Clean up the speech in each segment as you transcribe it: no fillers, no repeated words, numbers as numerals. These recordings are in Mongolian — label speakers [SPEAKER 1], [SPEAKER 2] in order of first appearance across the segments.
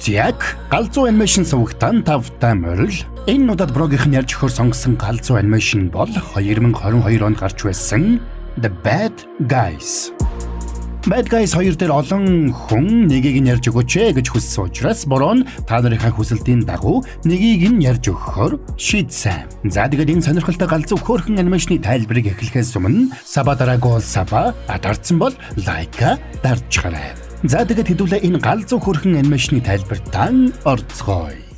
[SPEAKER 1] Яг галзуу animation сувагтан тавтай морил. Энэ удаад брогийнх нь ярьж өгөхөөр сонгосон галзуу animation бол 2022 онд гарч байсан The Bad Guys. Bad Guys 2 дээр олон хүн нэгийг нь ярьж өгөөч ээ гэж хүссэн учраас Борон та нарынхаа хүсэлтийн дагуу нэгийг нь ярьж өгөхөөр шийдсэн. За, тэгээд энэ сонирхолтой галзуу хөөрхөн animation ы тайлбарыг эхлэхээс өмнө sub аа дараагүй бол sub аа дарсан бол like аа дарчаарай. За, тэгээд хэдүүлээ энэ галзуу хөөрхөн animation ы тайлбартаа орцгоё.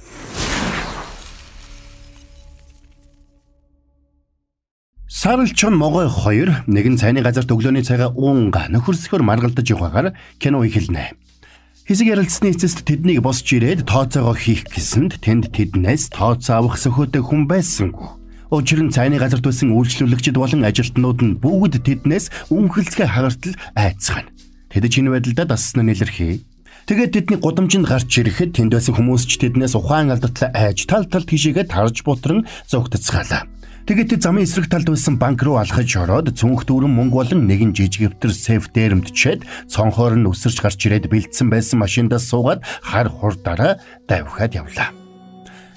[SPEAKER 1] Саралчон могой хоёр нэгэн цайны газарт өглөөний цайгаа уунга нөхөрсгөр маргалдаж яваагаар кино эхэлнэ. Хэсэг ярилцсны эцэст тэднийг босч ирээд тооцоогоо хийх гэсэнд тэнд тэднээс тооцоо авах сөхөөтэй хүн байсангүй. Учир нь цайны газарт байсан үйлчлүүлэгчид болон ажилтнууд нь бүгд тэднээс үнхэлцгээ хагартал айцгаана. Тэд ч энэ байдлаа дассан нь илэрхий. Тэгээд тэдний гудамжинд гарч ирэхэд тэнд байсан хүмүүс ч тэднээс ухаан алдатлаа айж тал тал тийшээгээ тарж бутран зугтацгаалаа. Тэгээд тэд замын эсрэг талд байсан банк руу алхаж ороод цүнх дүүрэн мөнгө болон нэгэн жижиг эвтэр сейф дээрэмдчихэд цонхоор нь үсэрч гарч ирээд бэлдсэн байсан машиндаа суугаад хар хурдаараа давхиад явлаа.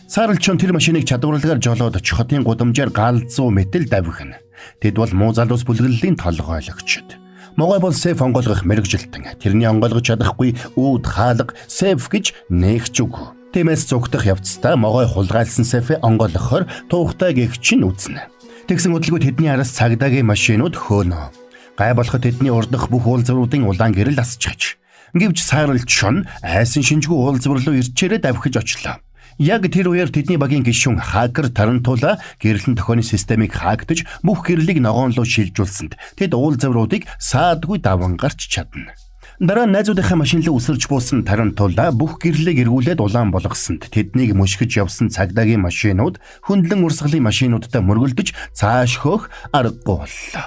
[SPEAKER 1] Саралчон тэр машиныг чадварлагаар жолоодож хотын гудамжаар галзуу мэтэл давхина. Тэд бол муу залуус бүлэглэлийн толгойлогчд. Могой бол сейф онгойлгох мэргэжилтэн. Тэрний онгойлгож чадахгүй үүд хаалга сейф гэж нээх ч үгүй. Тиймээс зугтах явцдаа могой хулгайлсан сейфээ онгойлгохоор туухтай гэгч нь үзнэ. Тэгсэн удалгүй тэдний араас цагдаагийн машинууд хөөнө. Гай болоход тэдний урдах бүх уулзвруудын улаан гэрэл асчихаж. Гэвч сааралч шон айсан шинжгүй уулзвар руу ирчээрээ давхиж очлоо. Яг тэр үеэр тэдний багийн гишүүн хакер Тарантула гэрлэн тохионы системийг hack таж бүх гэрлийг ногоон руу шилжүүлсэнд тэд уулзвруудыг саадгүй даван гарч чадна. Дараа нь найзуудынхаа машин руу үсэрч буусан Тарантула бүх гэрлийг эргүүлээд улаан болгосонд тэднийг мөшгөж явсан цагдаагийн машинууд хөндлөн урсгалын машинуудтай мөргөлдөж цааш хөөх аргагүй боллоо.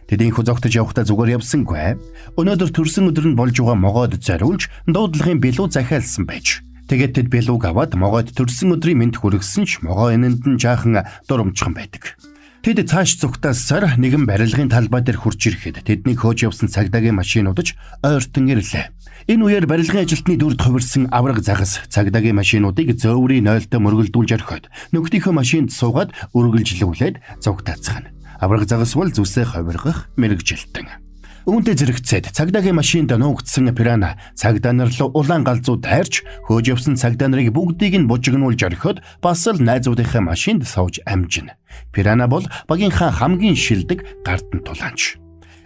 [SPEAKER 1] Тэд энхүү зогтож явахдаа зүгээр явсангүй. Өнөөдөр төрсөн өдөр нь болж байгаа могойд зориулж дуудлагын билүү захиалсан байж. Тэгээд тэд билүүг аваад могойд төрсөн өдрийн мэнд хүргэсэн ч могой энэнд нь жаахан дурамчхан байдаг. Тэд цааш зүгтаасаар нэгэн барилгын талбай дээр хурж ирэхэд тэднийг хөөж явсан цагдаагийн машинууд ч ойртон ирлээ. Энэ үеэр барилгын ажилтны дүрд хувирсан авраг загас цагдаагийн машинуудыг зөөврийн нойлтой мөргөлдүүлж орхиод нөхдийнхөө машинд суугаад үргэлжлүүлээд зугтаацгаана. Авраг загас бол зүсээ ховиргох мэргэжилтэн. Үүнтэй зэрэгцээд цагдаагийн машинд нуугдсан пирана цагдаа нар руу улаан галзуу дайрч хөөж явсан цагдаа нарыг бүгдийг нь бужигнуулж орхиод бас л найзуудынхаа машинд сууж амжина. Пирана бол багийнхаа хамгийн шилдэг гардан тулаанч.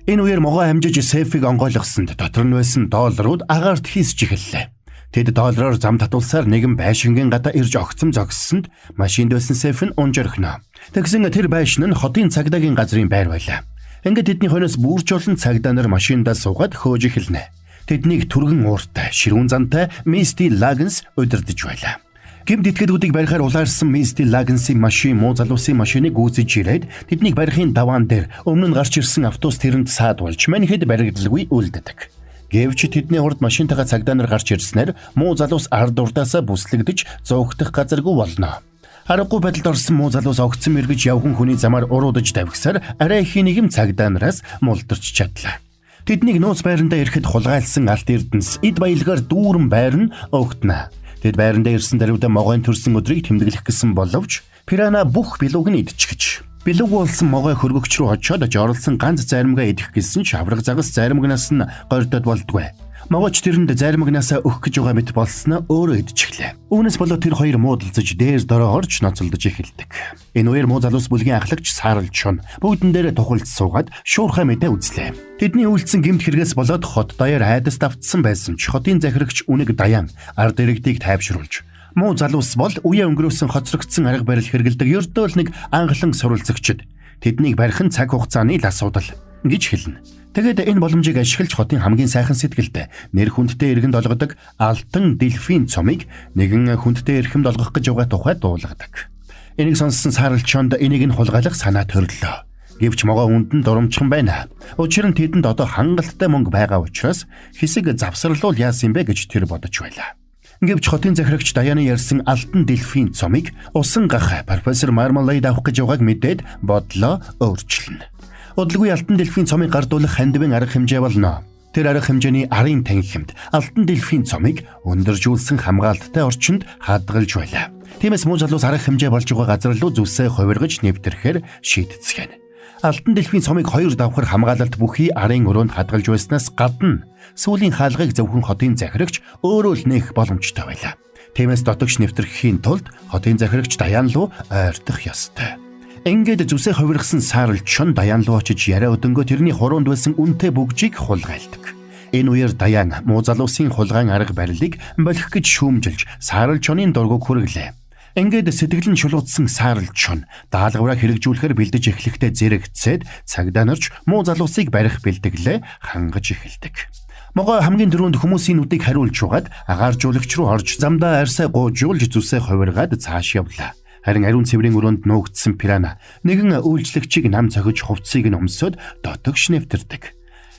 [SPEAKER 1] Энэ үеэр могой амжиж сейфийг онгойлгосонд дотор нь байсан долларууд агаарт хийсч эхэллээ. Тэд доллараар зам татуулсаар нэгэн байшингийн гадаа ирж огцом зогссонд машинд байсан сейф нь унж орхино. Тэгсэн тэр байшин нь хотын цагдаагийн газрын байр байлаа. Ингээд тэдний хойноос бүрч олон цагдаа нар машиндаа суугаад хөөж эхэлнэ. Тэднийг түргэн ууртай, ширүүн зантай Мисти Лагенс удирдах байлаа. Гэмт этгээдүүдийг барихаар улаарсан Мисти Лагенсийн машин муу залуусын машиныг гүйцэж ирээд тэднийг барихын даваан дээр өмнө нь гарч ирсэн автобус тэрэнд саад болж манийхэд баригдалгүй үлддэг. Гэвч тэдний урд машинтайгаа цагдаа нар гарч ирснээр муу залуус ард урдаасаа бүслэгдэж зугтах газаргүй болно. Аргагүй байдалд орсон муу залуус огцом эргэж явхан хүний замаар уруудаж давхисаар арай их нэг юм цагдаа нараас мултарч чадлаа. Тэднийг нууц байрандаа ирэхэд хулгайлсан алт эрдэнэс эд баялгаар дүүрэн байр нь огтно. Тэд байрандаа ирсэн даруйда могойн төрсөн өдрийг тэмдэглэх гэсэн боловч Пирана бүх билүүг нь идчихэж. Билүүг болсон могой хөргөгч рүү очиод жорлсон ганц заримгаа идэх гэсэн ч авраг загас заримгнаас нь гордод болдгүй. Могойч тэрэнд заримгнаасаа өгөх гэж байгаа мэт болсноо өөрөө идчихлээ. Үүнээс болоод тэр хоёр муудалцаж дээр дороо орж ноцолдож эхэлдэг. Энэ үеэр муу залуус бүлгийн ахлагч сааралж шун бүгдэн дээр тухалж суугаад шуурхай мэдээ үзлээ. Тэдний үйлдсэн гэмт хэрэгээс болоод хот даяар айдас давтсан байсан ч хотын захирагч үнэг даян ард иргэдийг тайвшруулж муу залуус бол үе өнгөрөөсөн хоцрогдсон арга барил хэрэглэдэг ердөө л нэг анхлан суралцагчид. Тэднийг барих нь цаг хугацааны л асуудал гэж хэлнэ. Тэгээд энэ боломжийг ашиглаж хотын хамгийн сайхан сэтгэлтэй нэр хүндтэй иргэнд олгодог алтан дельфин цомыг нэгэн хүндтэй эрхэмд олгох гэж байгаа тухай дуулгадаг. Энийг сонссон сааралчонд энийг нь хулгайлах санаа төрлөө. Гэвч могой хүнд нь дурамчхан байна. Учир нь тэдэнд одоо хангалттай мөнгө байгаа учраас хэсэг завсарлуул яасан бэ гэж тэр бодож байлаа. Гэвч хотын захирагч Даяны ярьсан алтан дельфин цомыг усан гах профессор Мармалейд авах гэж байгааг мэдээд бодлоо өөрчилнө. Удалгүй алтан дельфин цомыг гардуулах хандивын арга хэмжээ болно. Тэр арга хэмжээний арын танхимд Алтан дэлфийн цомыг өндөржүүлсэн хамгаалттай орчинд хадгалж байлаа. Тиймээс муу залуус арга хэмжээ болж байгаа газар руу зүсээ хувиргаж нэвтрэхээр шийдцгээнэ. Алтан дэлфийн цомыг хоёр давхар хамгаалалт бүхий арын өрөөнд хадгалж байснаас гадна сүүлийн хаалгыг зөвхөн хотын захирагч өөрөө л нээх боломжтой байлаа. Тиймээс дотогш нэвтрэхийн тулд хотын захирагч Даян руу ойртох ёстой. Ингээд зүсээ хувиргасан Саарл чон Даян руу очиж яриа өдөнгөө тэрний хуруунд байсан үнэтэй бүгжийг хулгайлдаг. Энэ үеэр Даян муу залуусын хулгайн арга барилыг болох гэж шүүмжилж Саарл чонын дургуг хүргэлээ. Ингээд сэтгэл нь шулуутсан Саарл чон даалгавраа хэрэгжүүлэхээр бэлдэж эхлэхдээ зэрэгцээд цагдаа нарч муу залуусыг барих бэлтгэлээ хангаж эхэлдэг. Могой хамгийн түрүүнд хүмүүсийн нүдийг хариулж угаад агааржуулагч руу орж замдаа арьсаа гуужуулж зүсээ хувиргаад цааш явлаа. Харин ариун цэврийн өрөөнд нуугдсан пирана нэгэн үйлчлэгчийг нам цохиж хувцсыг нь өмсөд дотогш нэвтэрдэг.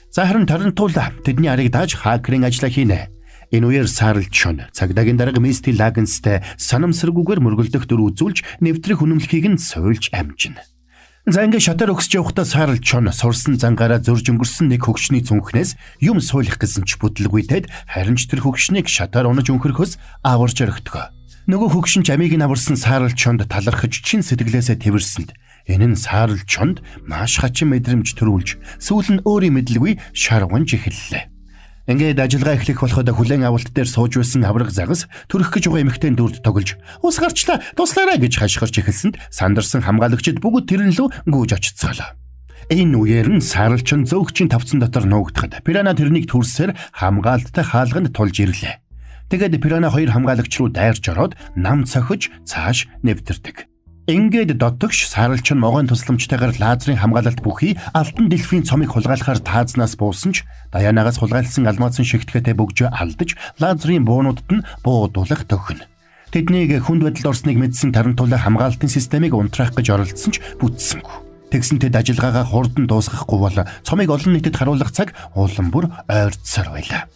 [SPEAKER 1] За харин Тарантула тэдний арыг дааж хакерын ажлаа хийнэ. Энэ үеэр Саарл чон цагдаагийн дарга Мисти Лагенстэй санамсаргүйгээр мөргөлдөх дүр үзүүлж нэвтрэх үнэмлэхийг нь суйлж амжина. За ингээд шатаар өгсөж явахдаа Саарл чон сурсан зангаараа зөрж өнгөрсөн нэг хөгшний цүнхнээс юм суйлах гэсэн ч бүтлгүйтэд харин ч тэр хөгшнийг шатаар унаж өнгөрөхөөс аварч орхидог. Нөгөө хөгшин ч амийг нь аварсан Саарл чонд талархаж чин сэтгэлээсээ тэрсэнд энэ нь Саарл чонд маш хачин мэдрэмж төрүүлж сүүл нь өөрийн мэдлгүй шарванж эхэллээ. Ингээд ажиллагаа эхлэх болоход хүлээн авалт дээр сууж байсан авраг загас төрөх гэж байгаа эмэгтэйн дүрд тоглож ус гарчлаа туслаарай гэж хашгирч эхэлсэнд сандарсан хамгаалагчид бүгд тэрэн лүү гүйж очицгаалаа. Энэ үеэр нь Саарл чон зөөгчийн тавцан дотор нуугдахад пирана тэрнийг төрсөөр хамгаалттай хаалганд тулж ирлээ. Тэгээд пирана хоёр хамгаалагч руу дайрч ороод нам цохиж цааш нэвтэрдэг. Ингээд дотогш Саарл чон могойн тусламжтайгаар лазерын хамгаалалт бүхий Алтан дэлфийн цомыг хулгайлахаар таазнаас буусан ч Даяанагаас хулгайлсан алмазын шигтгэхтэй бөгжөө алдаж лазерын буунуудад нь буудуулах төхнө. Тэднийг хүнд байдалд орсныг мэдсэн Тарантула хамгаалтын системийг унтраах гэж оролдсон ч бүтсэнгүй. Тэгсэн тэд ажиллагаагаа хурдан дуусгахгүй бол цомыг олон нийтэд харуулах цаг улам бүр ойртсоор байлаа.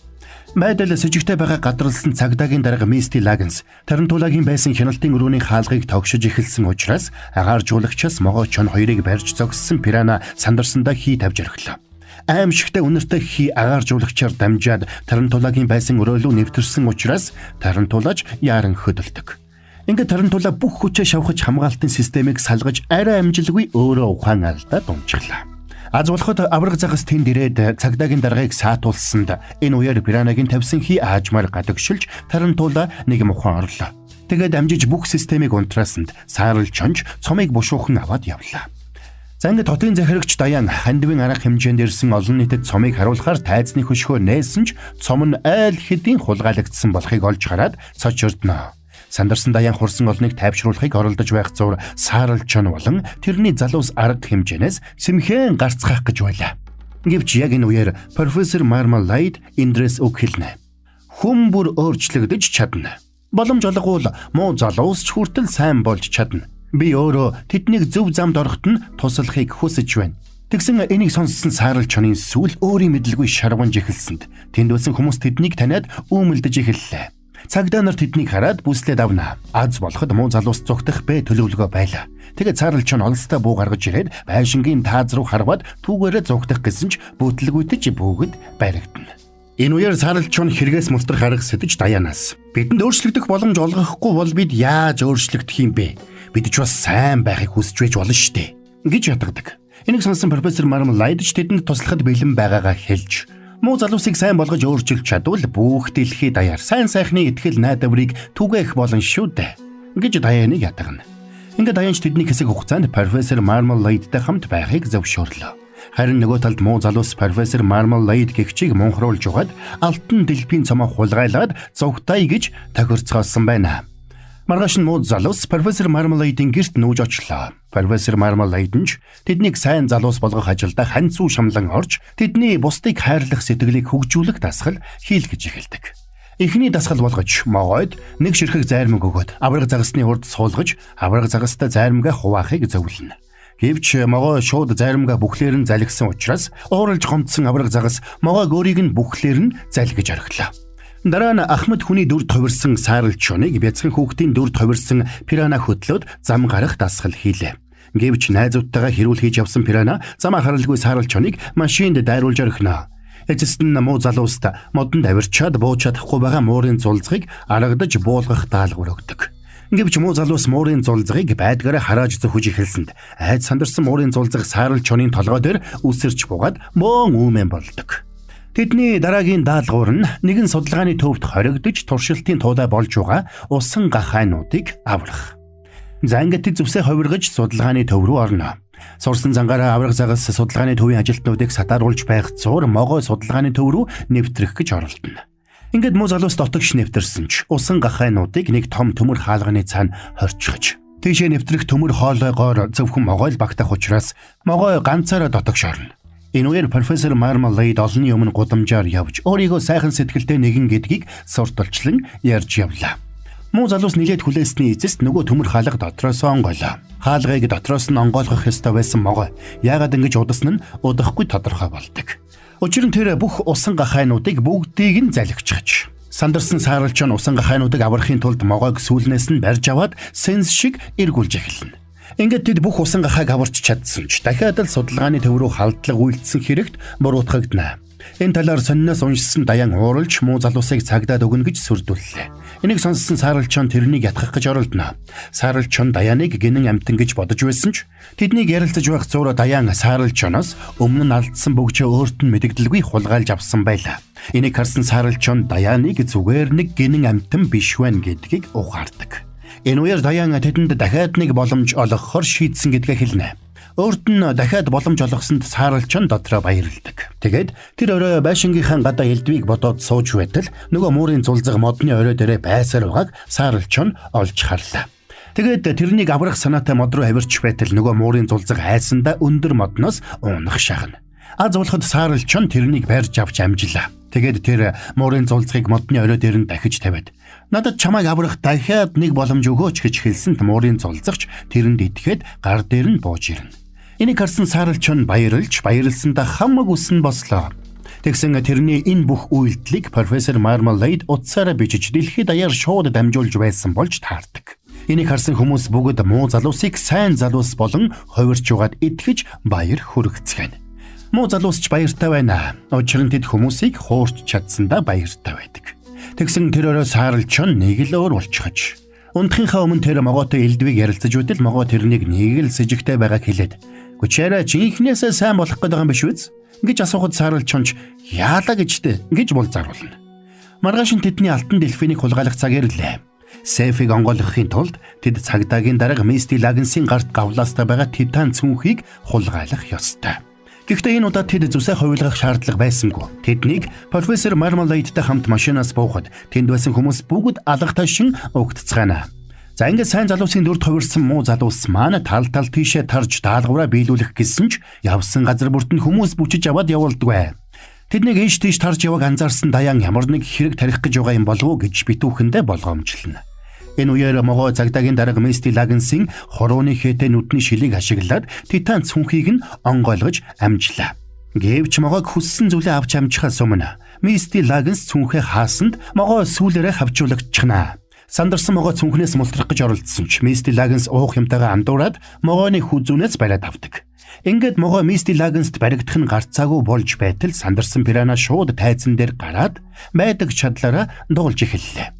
[SPEAKER 1] Байдал сэжигтэй байгаа гадралсан цагдаагийн дарга Мисти Лагенс Тарантулагийн байсан хяналтын өрөөний хаалгыг тогшиж эхэлсэн учраас агааржуулагчаас могой чон хоёрыг барьж зогссон пирана сандарсандаа хий тавьж орхилоо. Аимшигтай үнэртэй хий агааржуулагчаар дамжаад Тарантулагийн байсан өрөөлөө нэвтэрсэн учраас Тарантулаж яаран хөдөлдөг. Ингээд Тарантула бүх хүчээ шавхаж хамгаалтын системийг салгаж арай амжилгүй өөрөө ухаан алдаад унчихлаа. Аз болоход авраг загас тэнд ирээд цагдаагийн даргаыг саатуулсанд энэ үеэр пиранагийн тавьсан хий аажмаар гадагшилж Тарантула нэг мухан орлоо. Тэгээд амжиж бүх системийг унтраасанд Саарл чонж цомыг бушуухан аваад явлаа. За ингээд хотын захирагч Даян хандивын арга хэмжээнд ирсэн олон нийтэд цомыг харуулахаар тайзны хөшгөө нээсэн ч цом нь айл хэдийн хулгайлагдсан болохыг олж хараад цочирдно. Сандарсан Даян хурсан олныг тайвшруулахыг оролдож байх зур Саарл чон болон тэрний залуус арга хэмжээнээс сэмхэн гарцгаах гэж байлаа. Гэвч яг энэ үеэр профессор Мармалайд Индрес үг хэлнэ. Хүн бүр өөрчлөгдөж чадна. Боломж олгуул муу залуус ч хүртэл сайн болж чадна. Би өөрөө тэднийг зөв замд ороход нь туслахыг хүсэж байна. Тэгсэн энийг сонссон Саарл чонын сүүл өөрийн мэдлгүй шарванж эхэлсэнд тэнд байсан хүмүүс тэднийг таниад үүмэлдэж эхэллээ. Цагдаа нар тэднийг хараад бүслээд авна. Аз болоход муу залуус зүгтэх бэ төлөвлөгөө байлаа. Тэгээд Саарл чон олстой буу гаргаж ирээд байшингийн тааз руу харваад түүгээрээ зүгтэх гэсэн ч бүтлгүйтэж бүгд баригдана. Энэ үеэр Саарл чон хэрэгээс мултрах арга сэтэж Даянаас бидэнд өөрчлөгдөх боломж олгохгүй бол бид яаж өөрчлөгдөх юм бэ? Бид ч бас сайн байхыг хүсэж байж болно шүү дээ гэж ятгадаг. Энийг сонссон профессор Мармалайд ч тэдэнд туслахад бэлэн байгаагаа хэлж муу залуусыг сайн болгож өөрчилж чадвал бүх дэлхий даяар сайн сайхны итгэл найдварыг түгээх болно шүү дээ гэж Даяныг ятгана. Ингээд Даянч тэдний хэсэг хугацаанд профессор Мармалайдтай хамт байхыг зөвшөөрлөө. Харин нөгөө талд муу залуус профессор Мармалайд гэгчийг мунхруулж угаад алтан дэлбийн цомоо хулгайлаад зугтаая гэж тохирцоолсон байна. Маргааш нь муу залуус профессор Мармалайдын гэрт нүүж очлоо. Профессор Мармалайд нь ч тэднийг сайн залуус болгох ажилдаа ханцуу шамлан орж тэдний бусдыг хайрлах сэтгэлийг хөгжүүлэх дасгал хийлгэж эхэлдэг. Эхний дасгал болгож могойд нэг ширхэг зайрмаг өгөөд авраг загасны урд суулгаж авраг загастай зайрмагаа хуваахыг зөвлөнө. Гэвч могой шууд зайрмагаа бүхлээр нь залгисан учраас ууралж гомдсон авраг загас могойг өөрийг нь бүхлээр нь залгиж орхилоо. Дараа нь Ахмад хүний дүрд хувирсан Саарл чоныг бяцхан хүүхдийн дүрд хувирсан пирана хөдлөөд зам гарах дасгал хийлээ. Гэвч найзуудтайгаа хэрүүл хийж явсан пирана замаа харалгүй Саарл чоныг машинд дайруулж орхино. Эцэст нь муу залууст модонд авирчаад бууж чадахгүй байгаа муурын зулцгийг аргадаж буулгах даалгавар өгдөг. Гэвч муу залуус муурын зулцгийг байдгаараа харааж зөхөж эхэлсэнд айд сандарсан муурын зулцэг саарал чонын толгой дээр үсэрч буугаад мөөн үүмэн болдог. Тэдний дараагийн даалгавар нь нэгэн судалгааны төвд хоригдож туршилтын туулай болж байгаа усан гахайнуудыг аврах. За ингээд тэд зүсээ ховиргож судалгааны төв рүү орно. Сурсан зангаараа авраг загас судалгааны төвийн ажилтнуудыг сатааруулж байх зуур могой судалгааны төв рүү нэвтрэх гэж оролдоно. Ингээд муу залуус дотогш нэвтэрсэн ч усан гахайнуудыг нэг том төмөр хаалганы цаана хорчихож тийшээ нэвтрэх төмөр хоолойгоор зөвхөн могой л багтах учраас могой ганцаараа дотогш орно. Энэ үеэр профессор Мармалейд олонний өмнө гудамжаар явж өөрийгөө сайхан сэтгэлтэй нэгэн гэдгийг сурталчлан ярьж явлаа. Муу залуус нилээд хүлээсний эцэст нөгөө төмөр хаалга дотроос онгойлоо. Хаалгыг дотроос нь онгойлгох ёстой байсан могой яагаад ингэж удасан нь удахгүй тодорхой болдог. Учир нь тэр бүх усан гахайнуудыг бүгдийг нь залгичихж. Сандарсан сааралч нь усан гахайнуудыг аврахын тулд могойг сүүлнээс нь барьж аваад сенс шиг эргүүлж эхэлнэ. Ингээд тэд бүх усан гахайг аварч чадсан ч дахиад л судалгааны төв рүү халдлага үйлдсэн хэрэгт буруутгагдана. Энэ талаар сонноос уншсан Даян ууралж муу залуусыг цагдаад өгнө гэж сүрдүүллээ. Энийг сонссон Сааралчон тэрнийг ятгах гэж оролдоно. Сааралчон Даяныг гинэн амтан гэж бодож байсан ч тэднийг ярилцаж байх зуур Даян Сааралчоноос өмнө нь алдсан бөгжөө өөрт нь мэдэгдэлгүй хулгайлж авсан байлаа. Энийг харсан Сааралчон Даяныг зүгээр нэг гинэн амтан биш байна гэдгийг ухаардаг. Энэ үеэр Даян тэдэнд дахиад нэг боломж олгохоор шийдсэн гэдгээ хэлнэ. Өөрт нь дахиад боломж олгосонд Сааралчон дотроо баярлдаг. Тэгээд тэр орой байшингийнхаа гадаа элдвийг бодоод сууж байтал нөгөө муурын зулзаг модны орой дээрээ байсаар байгааг Сааралчон олж харлаа. Тэгээд тэрнийг аврах санаатай мод руу авирч байтал нөгөө муурын зулзаг айсандаа өндөр модноос унах шахна. Аз болоход Сааралчон тэрнийг барьж авч амжилаа. Тэгээд тэр муурын зулцгийг модны орой дээр нь дахиж тавиад надад чамайг аврах дахиад нэг боломж өгөөч гэж хэлсэнд муурын зулзагч тэрэнд итгээд гар дээр нь бууж ирнэ. Энийг харсан Сааралчон баярлж баярлсандаа хамаг үсэн бослоо. Тэгсэн тэрний энэ бүх үйлдэлийг профессор Мармалейд утсаараа бичиж дэлхийд даяар шууд дамжуулж байсан болж таардаг. Энийг харсан хүмүүс бүгд муу залуусыг сайн залуус болон хувирч угаад итгэж баяр хүргэцгээнэ. Муу залуус ч баяртай байна. Учир нь тэд хүмүүсийг хуурч чадсандаа баяртай байдаг. Тэгсэн тэр өрөө Сааралчон нэг л өөр болчихож. Унтахынхаа өмнө тэр могоотой элдвийг ярилцаж үтэл могоо тэрнийг нэг л сэжигтэй байгааг хэлээд "Гүчээрэ жинхнээсээ сайн болох гээд байгаа юм биш үз?" гэж асуухад Сааралчонч "Яалаа гэжтэй" гэж булзааруулна. Маргааш нь тэдний алтан дельфинийг хулгайлах цаг ирлээ. Сейфийг онгойлгохын тулд тэд цагдаагийн дарга Мисти Лагенсийн гарт гавлаастай байгаа титан цүнхийг хулгайлах ёстой. Гэхдээ энэ удаад тэд зүсээ хувилгах шаардлага байсангүй. Тэднийг профессор Мармалейдтай хамт машинаас буухад тэнд байсан хүмүүс бүгд алга ташин угтцгаана. За ингээд сайн залуусын дүрд хувирсан муу залуус маань тал тал тийшээ тарж даалгавраа биелүүлэх гэсэн ч явсан газар бүрт нь хүмүүс бүчиж аваад явуулдаггүй. Тэднийг ийш тийш тарж яваг анзаарсан Даян ямар нэг хэрэг тарих гэж байгаа юм болов уу гэж битүүхэндээ болгоомжлно. Энэ үеэр могой цагдаагийн дарга Мисти Лагенсийн хурууны хээтэй нүдний шилийг ашиглаад титан цүнхийг нь онгойлгож амжлаа. Гэвч могойг хүссэн зүйлээ авч амжихаас өмнө Мисти Лагенс цүнхээ хаасанд могой сүүлээрээ хавчуулагчхна. Сандарсан могой цүнхнээс мултрах гэж оролдсон ч Мисти Лагенс уух юмтайгаа андуураад могойны хүзүүнээс бариад авдаг. Ингээд могой Мисти Лагенст баригдах нь гарцаагүй болж байтал сандарсан пирана шууд тайзан дээр гараад байдаг чадлаараа дуулж эхэллээ.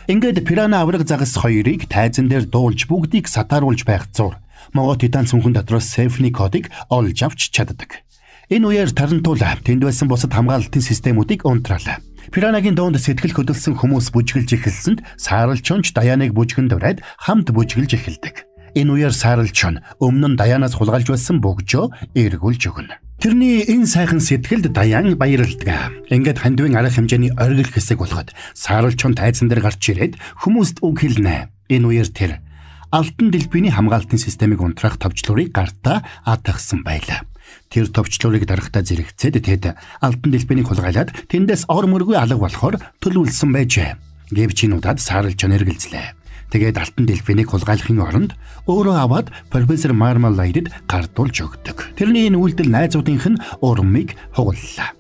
[SPEAKER 1] Ингээд пирана авраг загас хоёрыг тайзан дээр дуулж бүгдийг сатааруулж байх зур могой титан цүнхэн дотроос сейфний кодыг олж авч чаддаг. Энэ үеэр Тарантула тэнд байсан бусад хамгаалалтын системүүдийг унтраалаа. Пиранагийн дуунд сэтгэл хөдлөсөн хүмүүс бүжгэлж эхэлсэнд Сааралчонч Даяныг бүжгэн дуурайд хамт бүжгэлж эхэлдэг. Энэ үеэр Сааралчон өмнө нь Даянаас хулгайлж байсан бөгжөө эргүүлж өгнө. Тэрний энэ сайхан сэтгэлд Даян баярладаг. Ингээд хандивын арга хэмжээний оргил хэсэг болоход Сааралчон тайзан дээр гарч ирээд хүмүүст үг хэлнэ. Энэ үеэр тэр алтан дэлбэний хамгаалтын системийг унтраах товчлуурыг гартаа атгасан байлаа. Тэр товчлуурыг дарахтаа зэрэгцээд тэд алтан дэлбэнийг хулгайлаад тэндээс ор мөргүй алга болохоор төлөвлөсөн байжээ. Гэвч энэ удаад Сааралчон эргэлзлээ. Тэгээд алтан дэлбэнийг хулгайлахын оронд өөрөө аваад профессор Мармалайдд гардуулж өгдөг. Тэрний энэ үйлдэл найзуудынх нь урмыг хугаллаа.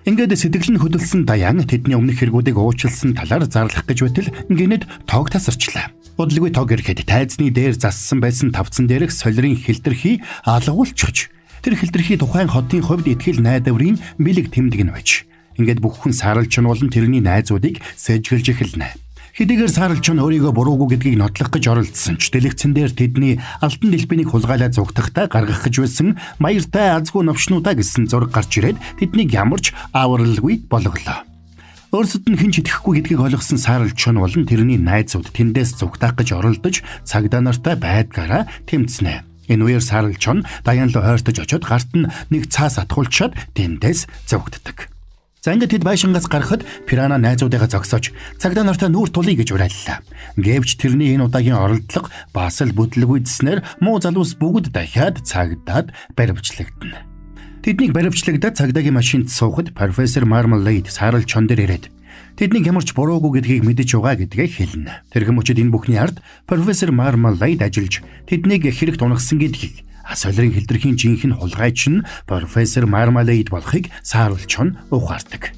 [SPEAKER 1] Ингээд сэтгэл нь хөдөлсөн Даян тэдний өмнөх хэрэгүүдийг уучлсан талаар зарлах гэж байтал гинэд тог тасарчлаа. Удалгүй тог ирэхэд тайзны дээр зассан байсан тавцан дээрх солирын хилдэрхий алгуулчихж тэр хилдэрхий тухайн хотын хувьд итгэл найдварын бэлэг тэмдэг нь байж. Ингээд бүх хүн Саралчон болон тэрний найзуудыг сэжгэлж эхэлнэ. Хэдийгээр Саралчон өөрийгөө буруугүй гэдгийг нотлох гэж оролдсон ч дэлгэцэн дээр тэдний алтан дэлбэнийг хулгайлаа зугтахдаа гаргах гэж байсан баяртай азгүй новшнуудаа гэсэн зураг гарч ирээд тэднийг ямар ч авралгүй болголоо. Өөрсдөд нь хэн ч итгэхгүй гэдгийг ойлгосон Саралчон болон тэрний найзууд тэндээс зугтаах гэж оролдож цагдаа нартай байдгаараа тэмцэнэ. Энэ үеэр Саралчон Даян руу ойртож очиод гарт нь нэг цаас атгуулчаад тэндээс зугтдаг. За ингээд тэд байшингаас гарахад Пирана найзуудыгаа зогсоож цагдаа нартай нүүр тулъя гэж уриаллаа. Гэвч тэрний энэ удаагийн оролдлого бас л бүтлгүйдснээр муу залуус бүгд дахиад цагдаад баривчлагдана. Тэднийг баривчлагдаад цагдаагийн машинд суухад профессор Мармалейд Саралчон дээр ирээд тэднийг ямар ч буруугүй гэдгийг мэдэж байгаа гэдгээ хэлнэ. Тэрхэм мөчид энэ бүхний ард профессор Мармалейд ажиллаж тэднийг хэрэгт унагсан гэдгийг солирын хилдэрхийн жинхэнэ хулгайч нь профессор Мармалейд болохыг Саралчон ухаардаг.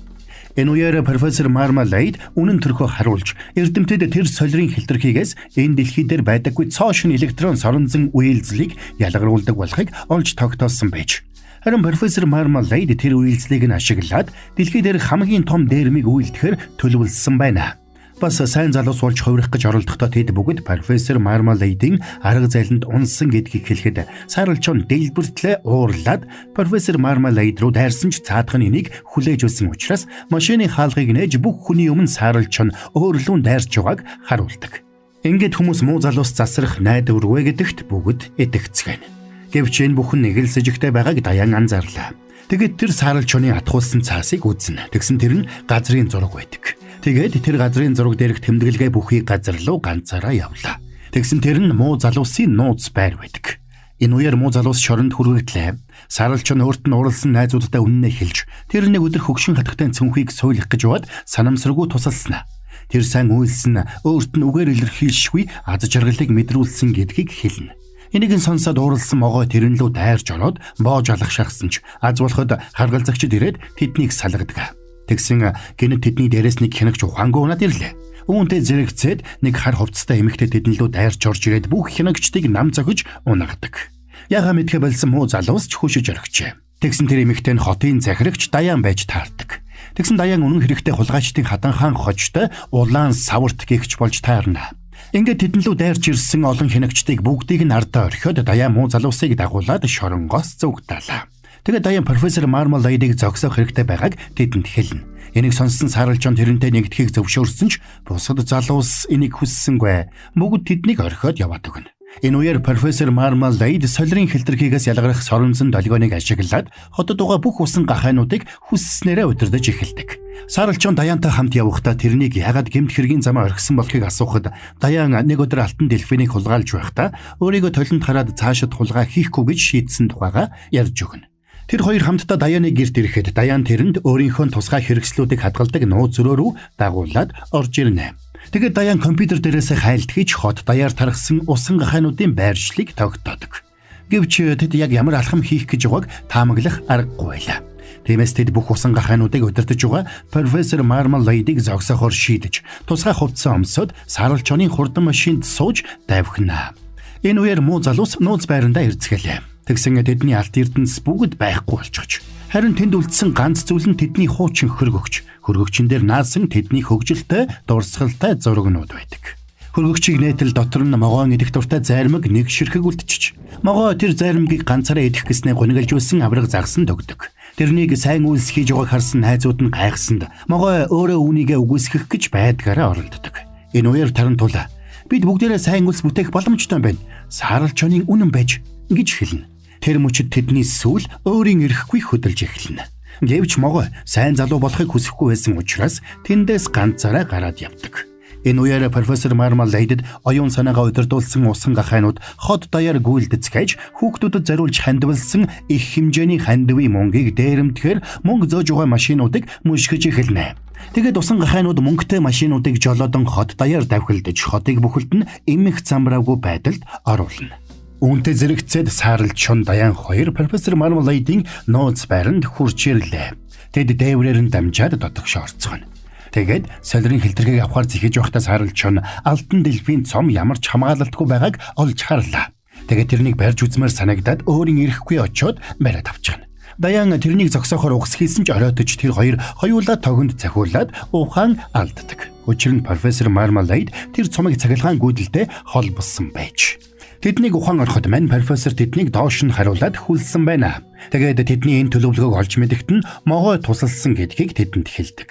[SPEAKER 1] Энэ үеэр профессор Мармалейд үнэн төрхөө харуулж эрдэмтэд тэр солирын хилдэрхийгээс энэ дэлхий дээр байдаггүй цоо шинэ электрон соронзон үйлдэлийг ялгаруулдаг болохыг олж тогтоосон байж. Харин профессор Мармалейд тэр үйлдэлийг нь ашиглаад дэлхий дээр хамгийн том дээрмийг үйлдэхээр төлөвлөсөн байна. Бас сайн залуус болж хувирах гэж оролдохдоо тэд бүгд профессор Мармалейдийн арга зайланд унсан гэдгийг хэлэхэд Саралчон дэлбэртлээ уурлаад профессор Мармалейд руу дайрсан ч цаадах нь энийг хүлээж байсан учраас машины хаалгыг нээж бүх хүний өмнө Саралчон өөрлөн дайрч байгааг харуулдаг. Ингээд хүмүүс муу залуус засрах найдваргүй гэдэгт бүгд итгэцгээнэ. Гэвч энэ бүхэн нэг л сэжигтэй байгааг Даян анзаарлаа. Тэгээд тэр Саралчоны атгуулсан цаасыг үзнэ. Тэгсэн тэр нь газрын зураг байдаг. Тэгээд тэр газрын зураг дээрх тэмдэглэгээ бүхий газар руу ганцаараа явлаа. Тэгсэн тэр нь муу залуусын нууц байр байдаг. Энэ үеэр муу залуус шоронд хүргэгдлээ. Саралчон өөрт нь уралсан найзуудтай үннээ хэлж, тэр нэг өдөр хөгшин хатагтай цүнхийг суйлах гэж яваад санамсаргүй тусалсан. Тэр сайн үйлсэн өөрт нь үгээр илэрхийлшгүй аз жаргалыг мэдрүүлсэн гэдгийг хэлнэ. Энийг нь сонсоод ууралсан могой тэрэн лүү дайрч ороод боож алах шахсан ч аз болоход харгалзагчид ирээд тэднийг салгадаг. Тэгсэн гэнэт тэдний дээрээс нэг хянагч ухаангүй унаад ирлээ. Үүнтэй зэрэгцээд нэг хар хувцастай эмэгтэй тэдэн лүү дайрч орж ирээд бүх хянагчдыг нам зохиж унагадаг. Яга мэдхэ болсон муу залуус ч хөшөж орхижээ. Тэгсэн тэр эмэгтэй нь хотын захирагч Даян байж таардаг. Тэгсэн Даян үнэн хэрэгтээ хулгайчдын хадан хаан хожтой улаан саварт гихч болж таарна. Ингээд тэдэн лүү дайрч ирсэн олон хянагчдыг бүгдийг нь ардаа орхиод Даян муу залуусыг дагуулад шоронгоос зүгтаалаа. Тэгээд Даян профессор Мармалейдыг зогсоох хэрэгтэй байгааг тэдэнд хэлнэ. Энийг сонссон Саралчон тэрнтэй нэгдэхийг зөвшөөрсөн ч бусад залуус энийг хүссэнгүй. Бүгд тэднийг орхиод яваад өгнө. Энэ үеэр профессор Мармалейд солирын хилдэрхийгээс ялгарах соронзон долгионыг ашиглаад хотод байгаа бүх усан гахайнуудыг хүсснээрээ удирдах эхэлдэг. Саралчон Даянтай хамт явахдаа тэрнийг яагаад гэмт хэргийн замаа орхисон болохыг асуухад Даян нэг өдөр алтан дельфинийг хулгайлж байхдаа өөрийгөө толинд хараад цаашид хулгай хийхгүй гэж шийдсэн тухайга ярьж өгнө. Тэр хоёр хамтдаа Даяны гэрт ирэхэд Даян тэрэнд өөрийнхөө тусгай хэрэгслүүдийг хадгалдаг нууц өрөө рүү дагуулад орж ирнэ. Тэгээд Даян компьютер дээрээсээ хайлт хийж хот даяар тархсан усан гахайнуудын байршлыг тогтоодог. Гэвч тэд яг ямар алхам хийх гэж байгааг таамаглах аргагүй байлаа. Тиймээс тэд бүх усан гахайнуудыг удирдах байгаа профессор Мармалейдыг зогсоохоор шийдэж тусгай хувцас өмсөд Саралчоны хурдан машинд сууж давхина. Энэ үеэр муу залуус нууц байрандаа ирцгэлээ. Тэгсэн тэдний алт эрдэнэс бүгд байхгүй болчихож. Харин тэнд үлдсэн ганц зүйл нь тэдний хуучин хөргөгч. Хөргөгчн дээр наасан тэдний хөгжилтэй дурсгалтай зурагнууд байдаг. Хөргөгчийг нээтэл дотор нь могоон идэх дуртай зайрмаг нэг ширхэг үлдчихэж. Могоо тэр зайрмагийг ганцаараа идэх гэснээ гунигалжуулсан авраг загсан төгдөг. Тэрнийг сайн үйлс хийж байгааг харсан найзууд нь гайхсанд могой өөрөө үүнийгээ үгүйсгэх гэж байдгаараа оролддог. Энэ үеэр Тарантула бид бүгдээрээ сайн үйлс бүтээх боломжтой юм байна. Саралчонын үнэн байж гэж хэлнэ. Тэр мөчид тэдний сүүл өөрийн эрэхгүй хөдөлж эхэлнэ. Гэвч могой сайн залуу болохыг хүсэхгүй байсан учраас тэндээс ганцаараа гараад явдаг. Энэ үеэр профессор Мармалейдд оюун санаагаа удирдуулсан усан гахайнууд хот даяар гүйлдэцгээж хүүхдүүдэд зориулж хандивалсан их хэмжээний хандивын мөнгийг дээрэмдэхээр мөнгө зөөж байгаа машинуудыг мөшгөж эхэлнэ. Тэгээд усан гахайнууд мөнгөтэй машинуудыг жолоодон хот даяар давхилдаж хотыг бүхэлд нь эмх замраагүй байдалд оруулна. Үүнтэй зэрэгцээд Саралчон Даян хоёр профессор Мармалейдийн нууц байранд хурж ирлээ. Тэд дээврээр нь дамжаад дотогш орцгоно. Тэгээд солирын хилдэрхийг авахар зэхэж байхдаа Саралчон алтан дэлфийн цом ямар ч хамгаалалтгүй байгааг олж харлаа. Тэгээд тэрнийг барьж үзмээр санагдаад өөрийн эрэхгүй очиод бариад авчихна. Даян тэрнийг зогсоохоор угс хийсэн ч оройтож тэр хоёр хоёулаа тогонд цахиулаад ухаан алддаг. Учир нь профессор Мармалейд тэр цумыг цахилгаан гүйдэлтэй холбосон байж. Тэднийг ухаан ороход мань профессор тэднийг доош нь хариулаад хүлсэн байна. Тэгээд тэдний энэ төлөвлөгөөг олж мэдэхэд нь могой тусалсан гэдгийг тэдэнд хэлдэг.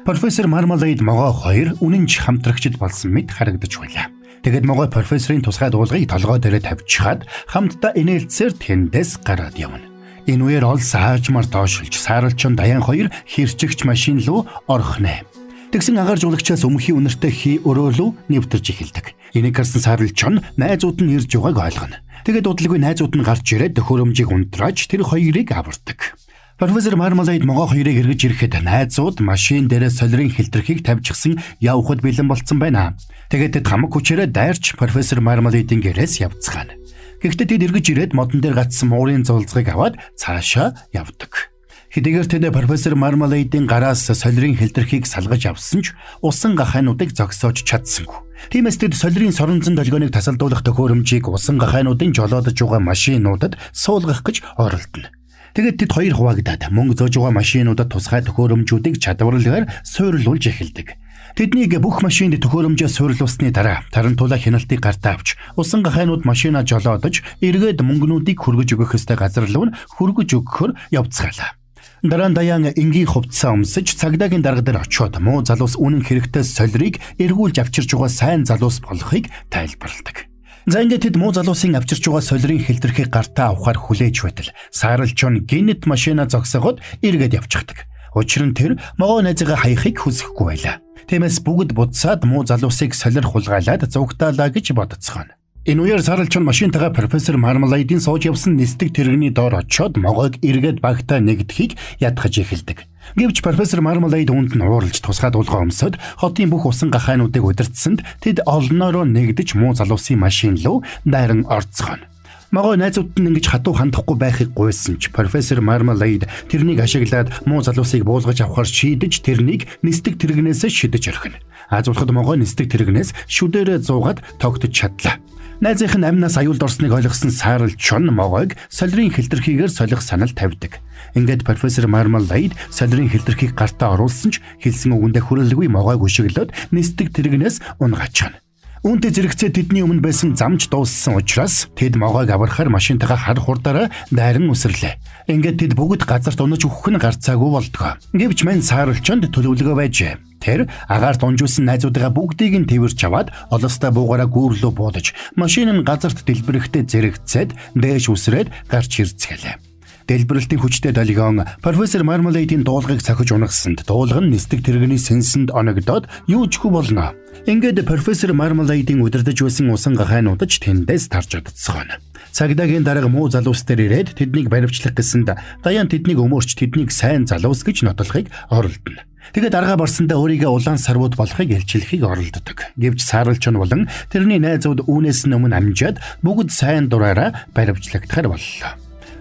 [SPEAKER 1] Профессор Мармалейд могой хоёр үнэн ч хамтрагчд болсон мэт харагдаж байлаа. Тэгээд могой профессорын тусгай дуулгыг толгой дээрээ тавьчихад хамтдаа инээлцээр тэндээс гараад явна. Энэ үеэр ол саажмар доошилж Сааралчон Даян хоёр хэрчигч машин руу орох нэ. Тэгсэн агаар жуулагчаас өмхий үнэртэй хий өрөөлөө нэвтэрж эхэлдэг. Энийг харсан Сааралчон найзууд нь ирж байгааг ойлгоно. Тэгээд удалгүй найзууд нь гарч ирээд төхөөрөмжийг унтрааж тэр хоёрыг авардаг. Профессор Мармалейд могой хоёрыг эргэж ирэхэд найзууд машин дээрээ солирын хилтерхийг тавьчихсан явхад бэлэн болцсон байна. Тэгээд тэд хамаг хүчээрээ дайрч профессор Мармалейдын гэрээс явцгаана. Гэхдээ тэд эргэж ирээд модон дээр гацсан муурын зулцгийг аваад цаашаа явдаг. Хэдийгээр тэд профессор Мармалейдын гараас солирын хилтерхийг салгаж авсан ч усан гахайнуудыг зогсоож чадсангүй. Тиймээс тэд солирын соронзон долгионыг тасалдуулах төхөөрөмжийг усан гахайнуудын жолоодож байгаа машинуудад суулгах гэж оролдоно. Тэгээд тэд хоёр хуваагдаад мөнгө зөөж байгаа машинуудад тусгай төхөөрөмжүүдийг чадварлагаар суйрлуулж эхэлдэг. Тэднийг бүх машинд төхөөрөмжөө суйрлуулсны дараа тарантула хяналтыг гартаа авч усан гахайнууд машина жолоодож эргээд мөнгөнүүдийг хөргөж өгөх ёстой газар руу нь хөргөж өгөхөөр явцгаалаа. Дараа нь Даян энгийн хувцсаа өмсөж цагдаагийн дарга дээр очиод муу залуус үнэн хэрэгтэй солирыг эргүүлж авчирч байгаа сайн залуус болохыг тайлбарладаг. За ингээд тэд муу залуусын авчирч байгаа солирын хилтерхийг гартаа авахар хүлээж байтал Сааралчон гинэт машина зогсоогоод эргээд явчихдаг. Учир нь тэр могой найзыгаа хаяхыг хүсэхгүй байлаа. Тиймээс бүгд будсаад муу залуусыг солир хулгайлаад зугтаалаа гэж бодцгооно. Энэ үеэр Сааралчон машинтайгаа профессор Мармалейдын сууж явсан нисдэг тэрэгний доор очиод могойг эргээд багтаа нэгдэхийг ядгаж эхэлдэг. Гэвч профессор Мармалейд үүнд нь ууралж тусгай дулгаа өмсөд хотын бүх усан гахайнуудыг удирдсанд тэд олноороо нэгдэж муу залуусын машин руу дайран орцгооно. Могой найзууд нь ингэж хатуу хандахгүй байхыг гуйсан ч профессор Мармалейд тэрнийг ашиглаад муу залуусыг буулгаж авахар шийдэж тэрнийг нисдэг тэрэгнээс шидэж орхино. Азуулахад могой нисдэг тэрэгнээс шүдээрээ зуугаад тогтож чадлаа. Найзынх нь амнаас аюулд орсныг ойлгосон Сааралчон могойг солирын хилтерхийгээр солих санал тавьдаг. Ингээд профессор Мармалейд солирын хилтерхийг гартаа оруулсан ч хэлсэн үгэндээ хүрэлгүй могойг өшиглөөд нисдэг тэрэгнээс унгаачихна. Үүнтэй зэрэгцээ тэдний өмнө байсан замч дууссан учраас тэд могойг аврахаар машинтайгаа хар хурдаараа дайран үсрэрлээ. Ингээд тэд бүгд газарт унаж үхэх нь гарцаагүй болдгоо. Гэвч мань Сааралчонд төлөвлөгөө байжээ. Тэр агаарт унжуулсан найзуудыгаа бүгдийг нь тэвэрч аваад олостой буугаараа гүүрлөө буудаж машин нь газарт дэлбэрэхтэй зэрэгцээд дээш үсрээд гарч ирцгэлээ. Дэлбэрэлтийн хүчтэй долгион профессор Мармалейдын дуулгыг цохиж унагсанд дуулга нь нисдэг тэрэгний сэнсэнд оногдоод юу ч хүү болно. Ингээд профессор Мармалейдын удирдах байсан усан гахайнууд ч тэндээс тарж одцгооно. Цагдаагийн дарга муу залуус дээр ирээд тэднийг баривчлах гэсэнд Даян тэднийг өмөрч тэднийг сайн залуус гэж нотлохыг оролдоно. Тэгээд аргаа барсандаа өөрийгөө улаан сарвууд болохыг илчлэхийг оролддог. Гэвч Сааралчон болон тэрний найзууд үүнээс нь өмнө амжаад бүгд сайн дураараа баривчлагдахаар боллоо.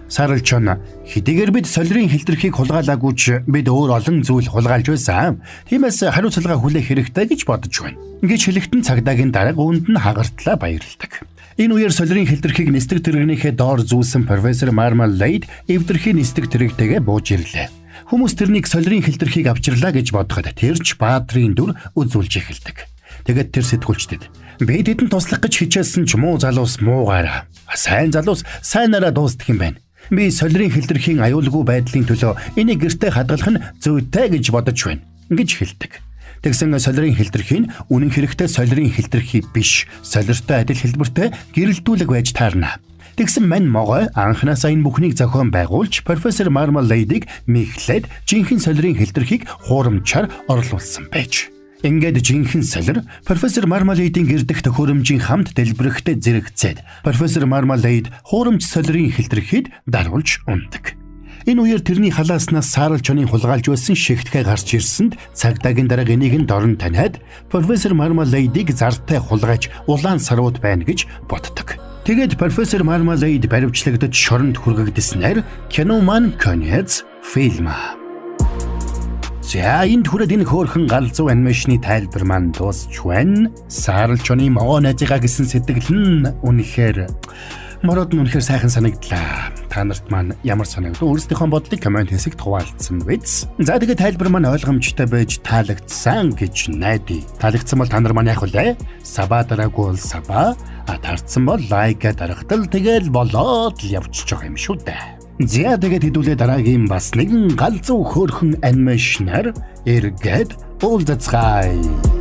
[SPEAKER 1] Сааралчон хэдийгээр бид солирын хилтерхийг хулгайлаагүй ч бид өөр олон зүйл хулгайлж байсан. Тиймээс хариуцлага хүлээх хэрэгтэй гэж бодож байна. Ингэж хэлэхэд нь цагдаагийн дарга үүнд нь хагартлаа баярладаг. Энэ үеэр солирын хилтерхийг нисдэг тэрэгнийхээ доор зүүлсэн профессор Мармалейд эвдэрхий нисдэг тэрэгтэйгээ бууж ирлээ. Хүмүүс тэрнийг солирын хилтерхийг авчирлаа гэж бодоход тэр ч баатрын дүр үзүүлж эхэлдэг. Тэгээд тэр сэтгүүлчдэд би тэдэнд туслах гэж хичээсэн ч муу залуус муугаараа сайн залуус сайнараа дуустах юм байна. Би солирын хилтерхийн аюулгүй байдлын төлөө энийг гэртээ хадгалах нь зүйтэй гэж бодож байна гэж хэлдэг. Тэгсэн солирын хилтерхий нь үнэн хэрэгтээ солирын хилтерхий биш, солиртой адил хэлбэртэй гэрэлтүүлэг байж таарна. Тэгсэн мань могой анханасаа энэ бүхнийг зохион байгуулж профессор Мармалейдыг мэхлээд жинхэнэ солирын хилтерхийг хуурамчаар орлуулсан байж. Ингээд жинхэнэ солир профессор Мармалейдын гэр дэх төхөөрөмжийн хамт дэлбэрэхтэй зэрэгцээд профессор Мармалейд хуурамч солирын хилтерхийд даруулж ундаг. Энэ үеэр тэрний халааснаас Сааралчоны хулгайлж байсан шигтгэе гарч ирсэнд цагдаагийн дарга энийг нь дорн таниад профессор Мармалейдыг зартай хулгайч улаан сарууд байна гэж боддог. Тэгээд профессор Мармалейд баривчлагдаж шоронд хүргэгдсэнээр кино маань конец фильма. За энд хүрээд энэ хөөрхөн галзуу анимашны тайлбар маань дуусч байна. Сааралчоны могоо найзыгаа гэсэн сэтгэл нь үнэхээр Мород нь үнэхээр сайхан санагдлаа. Та нарт маань ямар санагдав? Өөрсдийнхөө бодлыг comment хэсэгт хуваалцсан биз. За, тэгээд тайлбар маань ойлгомжтой байж таалагдсан гэж найдаа. Таалагдсан бол та нар маань яах вэ? Sub аа дараагүй бол sub аа, а таарсан бол like аа дарахтал тэгэл болоод л явчихж байгаа юм шүү дээ. За, тэгээд хэдүүлээ дараагийн бас нэгэн галзуу хөөрхөн animation аар эргээд уулзацгаая.